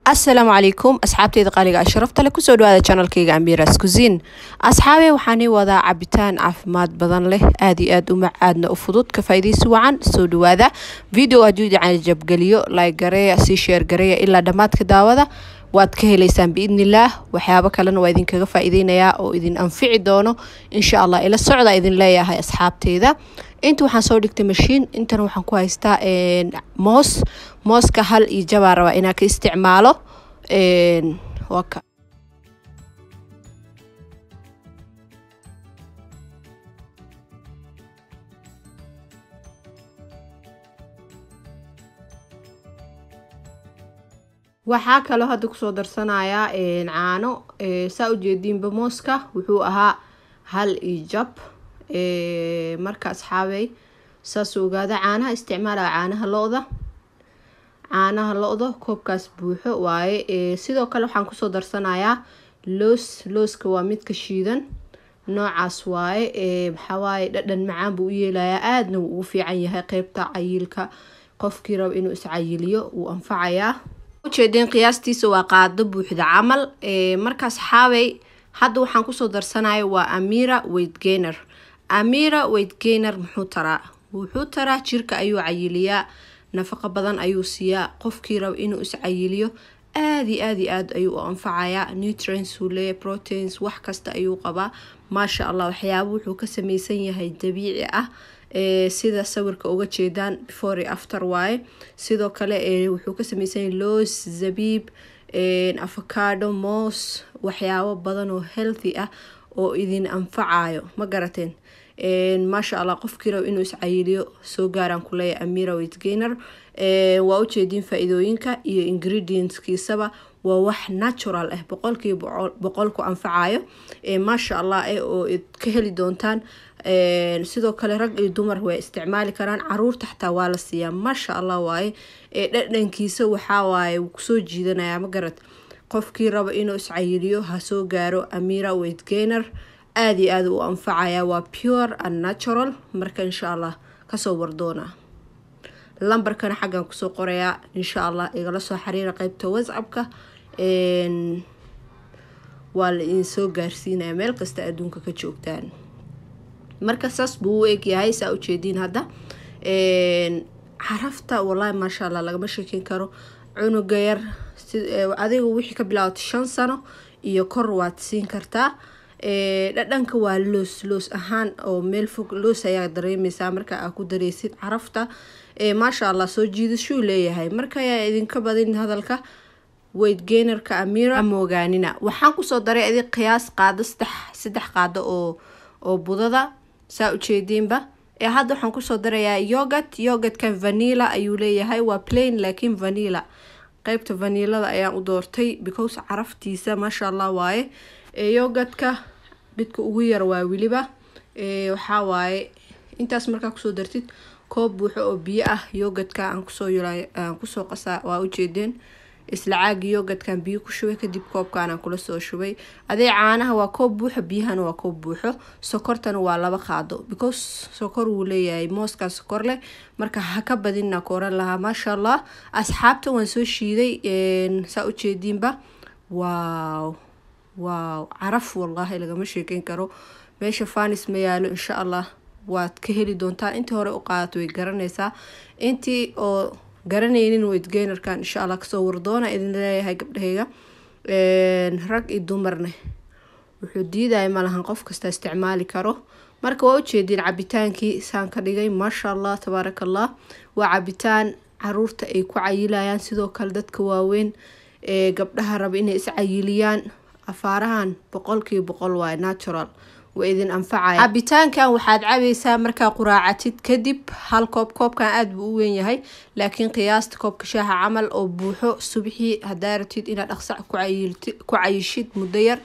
Asalaamu calaykum asxaabteyda qaaliga sharafta leh, kusoo dhawaada channelkayga Amira's Cuisine. Asxaabey, waxaan wadaa cabitaan caafimaad badan leh, aad iyo aad u macaadna u fudud, ka faa'iidaysi wacan. Soo dhawaada video, hadduu idin jabgeliyo like gareeya, sii share gareeya ilaa dhammaadka daawada, waad ka heleysaan biidnillaah. Waxyaabo kalena waa idinkaga faa'iideynayaa oo idin anfici doono insha Allah. Ila socda idin leeyahay asxaabteyda. Inta waxaan soo dhigtay mashiin, intana waxaan ku haystaa moos. Mooska hal iyo jabaa rabaa inaan ka isticmaalo. Waa waxaa kaloo hadda kusoo darsanayaa caano. Saa ujeediinba mooska wuxuu ahaa hal iyo jab. Marka asxaabey, saasuu ogaada, caanaha isticmaalaya caanaha lo-da, caanaha lo-da koobkaas buuxo waaye. Sidoo kale waxaan kusoo darsanayaa loos. Looska waa midka shiidan noocaas waaye. Maxaa waaye, dhadhan macaan buu u yeelayaa, aadna wuu ugu fiican yahay qeybta cayiilka. Qofkii rabo inuu iscayiliyo wuu anfacayaa. Ujeedeen qiyaastiisa waa qaado buuxda camal. Marka asxaabey, hadda waxaan kusoo darsanaya waa Amira Weight Gainer. Amira Weight Gainer muxuu taraa? Wuxuu taraa jirka ayuu cayiliyaa, nafaqo badan ayuu siiyaa. Qofkii rabo inuu iscayiliyo aad iyo aad iyo aad ayuu u anfacayaa. Nutrients uu leeyahay, proteins, wax kasta ayuu qabaa, maasha Allah. Waxyaabo wuxuu ka sameysan yahay dabiici ah, sida sawirka uga jeedaan, before iyo after waaye. Sidoo kale wuxuu ka sameysan yahay loos, zabiib, avocado, moos, waxyaabo badan oo healthy ah oo idin anfacayo, ma garateen? Maasha Allah. Qofkii rabo inuu iscayiliyo soo gaaraan kuleeyahay Amira Weight Gainer. Waa ujeediin faa-iidooyinka iyo ingredientskiisaba, waa wax natural ah, 100% ku anfacayo, maasha Allah, oo ka heli doontaan. Sidoo kale rag iyo dumar way isticmaali karaan, caruurta xataa waa la siiyaa, maasha Allah waaye. Dhadhankiisa waxaa waaye wuu kusoo jiidanayaa, ma garad? Qofkii rabo inuu iscayiliyo ha soo gaaro Amira Weight Gainer, aada iyo aada u anfacaya, waa pure and natural. Marka insha Allah kasoo wardoona, lambarkana xaggan kusoo qorayaa, insha Allah igala soo xiriira qeybta WhatsAppka, waa la idin soo gaarsiinaya meel kasta adduunka ka joogtaan. Marka saas buu u egyahay, saa ujeediin hadda. Carafta wallahi maasha Allah lagama sheekeyn karo. Cunuga yar adiga wixii ka bilaawata 5 sano iyo kor waad siin kartaa. Dhadhanka waa loos, loos ahaan oo meel fog loos ayaa dareemeysaa marka aa ku dareysid. Carafta maasha Allah, soo jiidashuu leeyahay. Marka ayaa idinka badin hadalka, weight gainerka Amira moogaanina. Waxaan kusoo daray adig qiyaas qaado saddex qaado oo budada, saa ujeediinba. Hadda waxaan kusoo darayaa yogurt. Yogurtkan vanilla ayuu leeyahay, waa plain laakiin vanilla, qeybta vanilada ayaan u doortay because caraftiisa maasha Allah waaye. Yogurtka midka ugu yar waa weliba. Waxaa waaye intaas markaa kusoo dartid koob buuxo oo biyo ah, yogurtka aan kusoo qasaa, waa ujeedeen. Isla caagi yogurtkan biyo ku shubay, kadib koobkaan aan kula soo shubay. Adee caanaha waa koob buuxo, biyahana waa koob buuxo, sokortana waa 2 qaado because sokor wuu leeyahay mooskaa, sokor leh, marka ha ka badinna ku oran lahaa. Maasha Allah asxaabta, waan soo shiiday, saa ujeediinba. Wow wow, caraf wallaahi lagama sheekeyn karo. Meesha fanis ma yaalo, insha Allah waad ka heli doontaa. Intii hore u qaadato way garanaysaa, intii oo garanaynin weight gainerkan insha Allah kasoo wardoona idin leeyahay gabdhahayga. Rag iyo dumarne wuxuu diidaya malahan, qof kasta isticmaali karo. Marka waa ujeediin cabitaankii saan ka dhigay, maasha Allah tabaaraka Allah. Waa cabitaan caruurta ay ku cayilayaan, sidoo kale dadka waaweyn, ee gabdhaha raba inay iscayiliyaan. Afaarahan 100% waaye natural, waa idin anfacaya. Cabitaankan waxaad cabaysaa markaa quraacatid kadib, hal koob. Koobkan aada buu u weyn yahay, laakiin qiyaasta koobka shaaha camal oo buuxo subixii hadaa rabtid inaad dhaqsac ku cayishid muddo yar,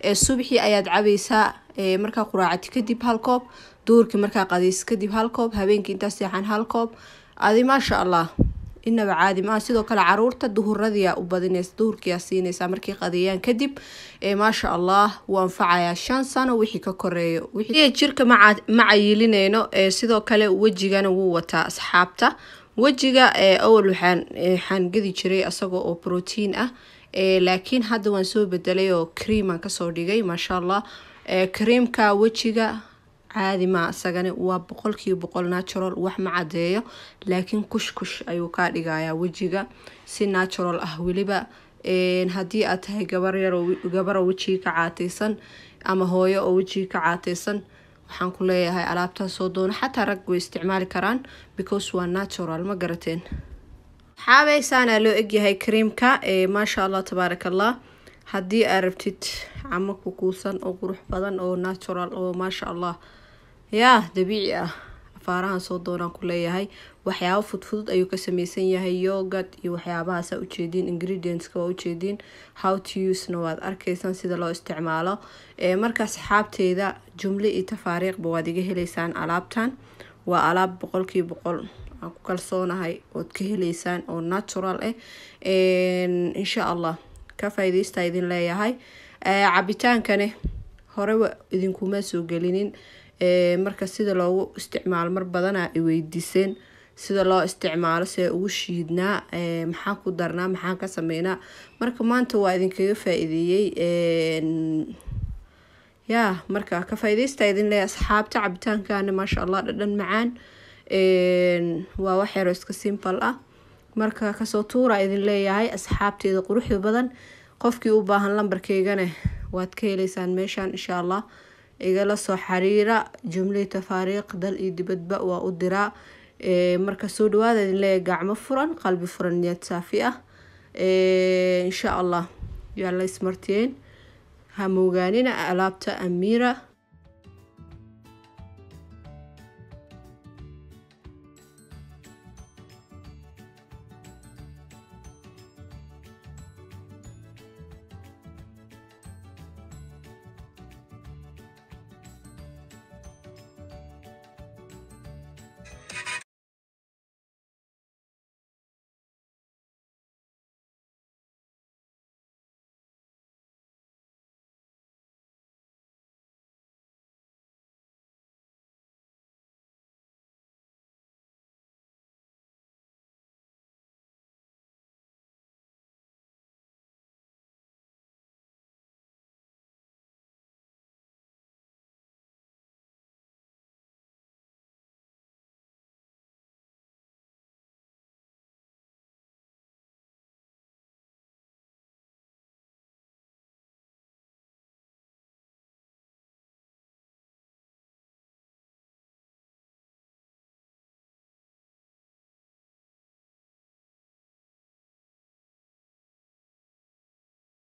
subixii ayaad cabaysaa markaa quraacatid kadib hal koob, duhurkii markaa qadaysid kadib hal koob, habeenkii intaa seexan hal koob. Adi maasha Allah, inaba caadi maa. Sidoo kale caruurta duhuradiyaa u badinaysa, duhurkiyaa siinaysaa markay qadeeyaan kadib. Maasha Allah, wuu anfacayaa 5 sano wixii ka koreeyo. Jirka ma cayilineyno, sidoo kale wejigana wuu wataa asxaabta. Wejiga awal waxaan gadi jiray asagoo oo protein ah, laakiin hadda waan soo bedelay oo cream aan kasoo dhigay, maasha Allah. Creamka wejiga caadi ma isagani, waa 100% natural, wax ma cadeeyo, laakiin kushkush ayuu kaa dhigayaa wejiga si natural ah. Weliba haddii aad tahay gabar yar, gabaroo wejiga ka caateysan ama hooyo oo wejiga ka caateysan, waxaan ku leeyahay alaabtaan soo doono. Xataa rag way isticmaali karaan because waa natural, ma garateen? Xaabeysaana loo egyahay creamka, maasha Allah, tabaaraka Allah. Haddii aad rabtid camo kukuusan oo qurux badan oo natural oo maasha Allah yaa dabiici ah, afaarahan soo doonaan ku leeyahay. Waxyaabo fudfudud ayuu ka sameysan yahay, yogurt iyo waxyaabahaasa ujeediin, ingredientska waa ujeediin, how to use-na waad arkaysaan sida loo isticmaalo. Marka asxaabteeda, jumle iyo tafaariiqba waad iga heleysaan. Alaabtan waa alaab 100% aan ku kalsoonahay ood ka heleysaan oo natural ah, insha Allah. Ka faa'iidaysta idin leeyahay. Cabitaankani horeba idinkuma soo gelinin. Marka sida loogu isticmaalo mar badanaa i weydiiseen sida loo isticmaalo, see ugu shiidnaa, maxaan ku darnaa, maxaan ka sameynaa. Marka maanta waa idinkaga faa-iideeyey yaa. Marka ka faa-iidaysta idin leeyahay, asxaabta. Cabitaankana maasha Allah, dhadhan macaan, waa wax yaroo iska simple ah. Marka kasoo tuura idin leeyahay, asxaabteeda quruxda badan. Qofkii u baahan lambarkeygana waad ka heleysaan meeshaan, insha Allah. Igala soo xiriira, jumlihii tafaariiq, dal iyo dibadba waa u diraa. Marka soo dhawaada idin leeyahay, gacmo furan, qalbi furan, niyad saafi ah, insha Allah. Yaa la ismartiyeen, ha moogaanina alaabta Amiira.